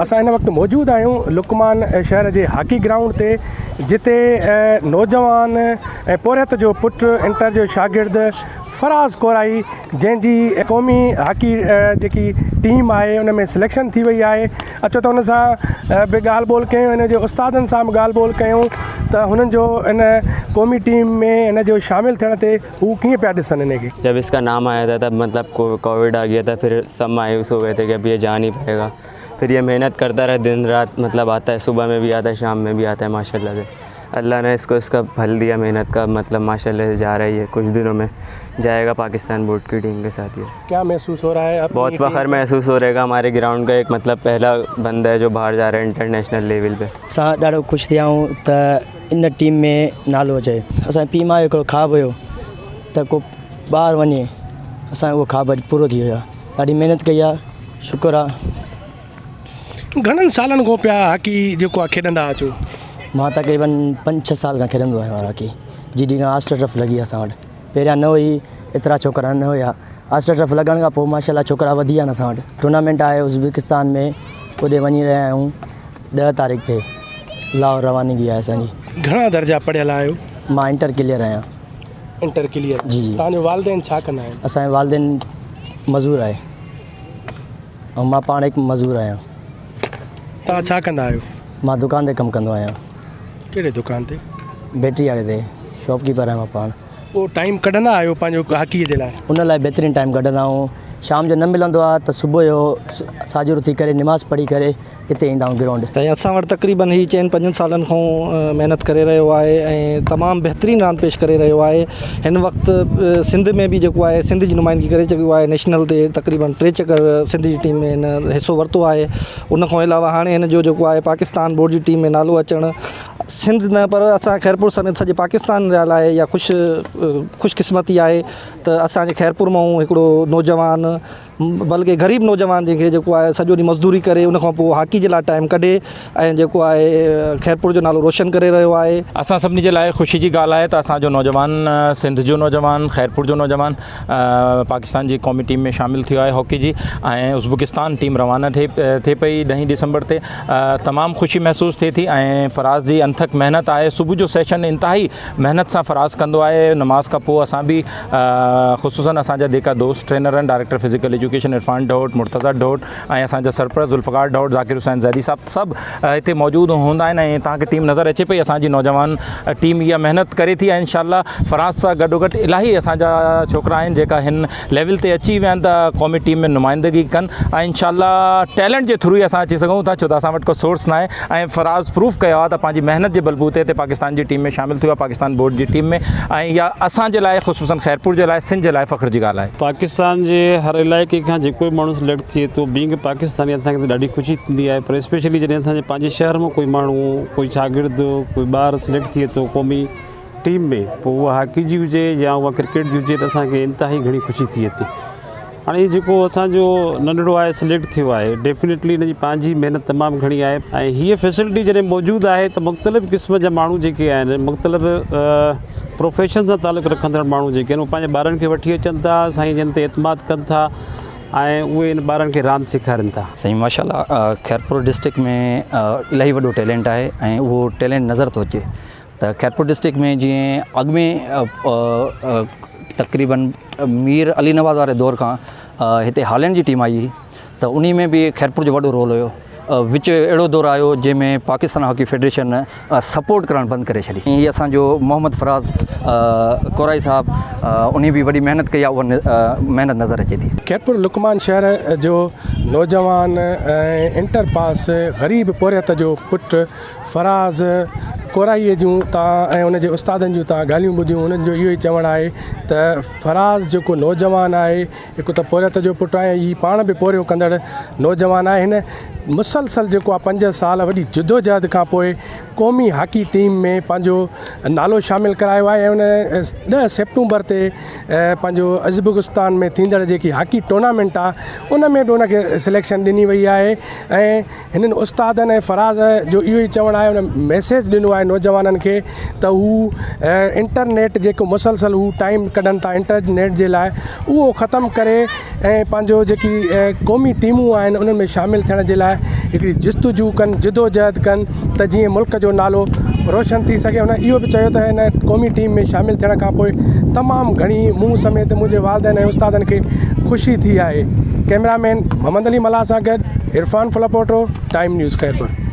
اسان هن وقت موجود آهيون لقمان شهر جي هاڪي گرائونڊ تي جتي نوجوان ۽ پورهيت جو پٽ انٽر جو شاگرد فراز ڪورائي جنهن جي قومي هاڪي جيڪي ٽيم آهي ان ۾ سليڪشن ٿي وئي آهي اچو ته ان سان به ڳالهه ٻولهه ڪيون ان جي استادن سان به ڳالهه ٻولهه ڪيون ته هنن جو ان قومي ٽيم ۾ ان جو شامل ٿيڻ تي هو ڪيئن پيا ڏسن ان کي. جب اس کا نام آيا تھا تب مطلب ڪووڊ آ گيا تھا پھر سب مايوس ھو گئي تھي ڪي اب يي جا نھي پائي گا. پھر يي محنت ڪرتا رھا دن رات مطلب آتا ھي صبح مين بھي آتا ھي شام مين بھي آتا ھي ماشاءالله سي الله ني اس ڪو اس ڪا پھل ديا محنت ڪا مطلب ماشاءالله سي جا رھا ھي يي ڪجھ دنو مين جائي گا پاڪستان بورڊ ڪي ٽيم ڪي ساتھ يي. ڪيا محسوس ھو رھا ھي اپني بھت فخر محسوس ھو رھي گا ھماري گرائونڊ ڪا ايڪ مطلب پھلا بندا ھي جو باھر جا رھا ھي انٽرنيشنل ليول پي. اسان ڏاڍو خوش ٿيا آهيون ته ان ٽيم ۾ نالو اچي اسان جي پيءُ ماءُ جو هڪڙو خواب هيو ته ڪو ٻاهر وڃي اسان جو اهو خواب اڄ پورو ٿي ويو آهي ڏاڍي محنت ڪئي آهي شڪر آ. گهڻن سالن کان پيا هاڪي جيڪو آ کيڏندا اچو؟ مان تقريبن پنج ڇهه سال کان کيڏندو آهيان هاڪي جڏهن کان آسٽر ٽرف لڳي اسان وٽ پهريان نه هئي ايترا ڇوڪرا نه هيا آسٽر ٽرف لڳڻ کان پوء ماشاء الله ڇوڪرا وڌي ويا آهن اسان وٽ ٽورنامينٽ آهي ازبڪستان ۾ اوڏي وڃي رهيا آهيون ڏهه تاريخ تي لاهور روانگي آهي اسان جي. گهڻا درجا پڙهيل آهيو؟ مان انٽر ڪليئر آهيان. انٽر ڪليئر جي جي. توهان جو والدين ڇا ڪندا آهن؟ اسان جا والدين مزور آهي ۽ مان پاڻ هڪ مزور آهيان. توهان ڇا ڪندا آهيو؟ مان دڪان تي ڪم ڪندو آهيان. ڪهڙي دڪان تي؟ بيٽري واري تي شاپ ڪيپر آهيان مان پاڻ. پوء ٽائيم ڪڍندا آهيو پنهنجو هاڪي جي لاء؟ ان لاء بهترين ٽائيم ڪڍندا آهيون شام جو نه ملندو آهي ته صبح جو ساجهر اٿي ڪري نماز پڙهي ڪري هتي ايندا آهيون گرائونڊ. سائين اسان وٽ تقريبن هي چئن پنجن سالن کان محنت ڪري رهيو آهي ۽ تمام بهترين راند پيش ڪري رهيو آهي هن وقت سنڌ ۾ به جيڪو آهي سنڌ جي نمائندگي ڪري چڪيو آهي نيشنل تي تقريبن ٽي چڪر سنڌ جي ٽيم ۾ هن حصو ورتو آهي ان کان علاوه هاڻي هن جو جيڪو آهي پاڪستان بورڊ جي ٽيم ۾ نالو اچڻ سنڌ نه پر اسان خيرپور سميت سڄي پاڪستان جي لاء اها خوش خوش قسمتي آهي ته اسان جي خيرپور مان هڪڙو نوجوان بلڪه غريب نوجوان جنهن کي جيڪو آهي سڄو ڏينهن مزدوري ڪري ان کان پوء هاڪي جي لاء ٽائيم ڪڍي ۽ جيڪو آهي خيرپور جو نالو روشن ڪري رهيو آهي. اسان سڀني جي لاء خوشي جي ڳالهه آهي ته اسان جو نوجوان سنڌ جو نوجوان خيرپور جو نوجوان پاڪستان جي قومي ٽيم ۾ شامل ٿيو آهي هاڪي جي ۽ ازبڪستان ٽيم روانا ٿئي ٿئي پئي ڏهين ڊسمبر تي تمام خوشي محسوس ٿئي ٿي ۽ فراز جي انٿڪ محنت آهي صبح جو سيشن انتهائي محنت سان فراز ڪندو آهي نماز کان پوء اسان به خصوصن اسان جا جيڪا دوست ٽرينر آهن director physical education Irfan Dhot Murtaza Dhot ۽ اسان جا سرپرست ذوالفقار ڍوٽ ذاڪر حسين زيدي صاحب سڀ هتي موجود هوندا آهن ۽ توهان کي ٽيم نظر اچي پئي اسان جي نوجوان ٽيم اها محنت ڪري ٿي ۽ انشاء الله فراز سان گڏو گڏ الاهي اسان جا ڇوڪرا آهن جيڪا هن ليول تي اچي ويا آهن ته قومي ٽيم ۾ نمائندگي ڪن ۽ انشاء الله ٽيلنٽ جي ٿرو ئي اسان اچي سگهون ٿا ڇو ته اسان وٽ ڪو سورس ناهي ۽ فراز پروف ڪيو آهي ته پنهنجي محنت جي بلبوتي تي پاڪستان جي ٽيم ۾ شامل ٿيو آهي پاڪستان بورڊ جي ٽيم ۾ ۽ اها اسان جي لاء خصوصن خيرپور جي لاء سنڌ جي لاء فخر جي ڳالهه آهي. پاڪستان جي هر علائقي کان جيڪو به ماڻهو سليڪٽ ٿئي ٿو بينگ پاڪستاني اسان کي ته ڏاڍي خوشي ٿيندي آهي پر اسپيشلي جڏهن اسان جي پنهنجي شهر مان ڪوئي ماڻهو ڪوئي شاگرد ڪوئي ٻار سليڪٽ ٿئي ٿو قومي ٽيم ۾ پوء اها هاڪي جي هجي يا اها ڪرڪيٽ جي هجي ته اسان کي انتهائي گهڻي خوشي ٿئي ٿي هاڻي هي جيڪو اسان جو ننڍڙو آهي سليڪٽ ٿيو آهي ڊيفنيٽلي هن جي پنهنجي محنت تمام گهڻي آهي ۽ هيء فيسلٽي جڏهن موجود آهي ته مختلف قسم جا ماڻهو جيڪي آهن مختلف پروفيشن سان تعلق رکندڙ ماڻهو جيڪي آهن اهي پنهنجي ٻارن کي وٺي اچن ٿا سائين جن تي اعتماد ڪن ٿا ۽ اهي ان ٻارن کي راند سيکارين ٿا. سائين ماشاء الله خيرپور ڊسٽرڪٽ ۾ الاهي وڏو ٽيلنٽ آهي ۽ اهو ٽيلنٽ نظر ٿو اچي ته خيرپور ڊسٽرڪٽ ۾ جيئن اڳ ۾ تقريبن مير علي نواز واري دور کان هتي هالينڊ جي ٽيم آئي هئي ته انهي ۾ به خيرپور جو وڏو رول هيو وچ اهڙو دور آيو جنهن ۾ پاڪستان هاڪي فيڊريشن سپورٽ ڪرڻ بند ڪري ڇڏي هي اسان جو محمد فراز ڪورائي صاحب انهي به وڏي محنت ڪئي آهي اها محنت نظر اچي ٿي. خيرپور لقمان شهر جو نوجوان ۽ انٽر پاس غريب پورهيت جو پٽ فراز ڪورائيء جون تان ۽ ان جي استادن جون تان ڳالهيون ٻڌيون انهن جو اهو ئي چوڻ آهي ته فراز جيڪو نوجوان آهي هڪ ته پورهيت جو پٽ آهي ۽ هي پاڻ به پورهيو ڪندڙ نوجوان آهي هن مسلسل جيڪو آهي پنج سال وڏي جدوجهد کان پوء قومي هاڪي ٽيم ۾ پنهنجو نالو شامل ڪرايو آهي ۽ ان ڏهه سيپٽمبر تي پنهنجو ازبڪستان ۾ ٿيندڙ جيڪي هاڪي ٽورنامينٽ آهي ان ۾ به ان کي سليڪشن ڏني وئي آهي ۽ هنن استادن ۽ فراز جو اهو ئي چوڻ آهي ان ميسيج ڏنو آهي. آهي نوجوانن کي ته هو انٽرنيٽ جيڪو مسلسل هو ٽائيم ڪڍن ٿا انٽرنيٽ جي لاء اهو ختم ڪري ۽ پنهنجو جيڪي قومي ٽيمون آهن انهن ۾ شامل ٿيڻ جي لاء هڪڙي جستجو ڪن جدوجهد ڪن ته جيئن ملڪ جو نالو روشن ٿي سگهي هن اهو به چيو ته هن قومي ٽيم ۾ شامل ٿيڻ کان پوء تمام گهڻي مون سميت منهنجي والدين ۽ استادن کي خوشي ٿي آهي ڪئميرا مين محمد علي ملاح سان گڏ عرفان ڦلپوٽو ٽائيم نيوز خيرپور.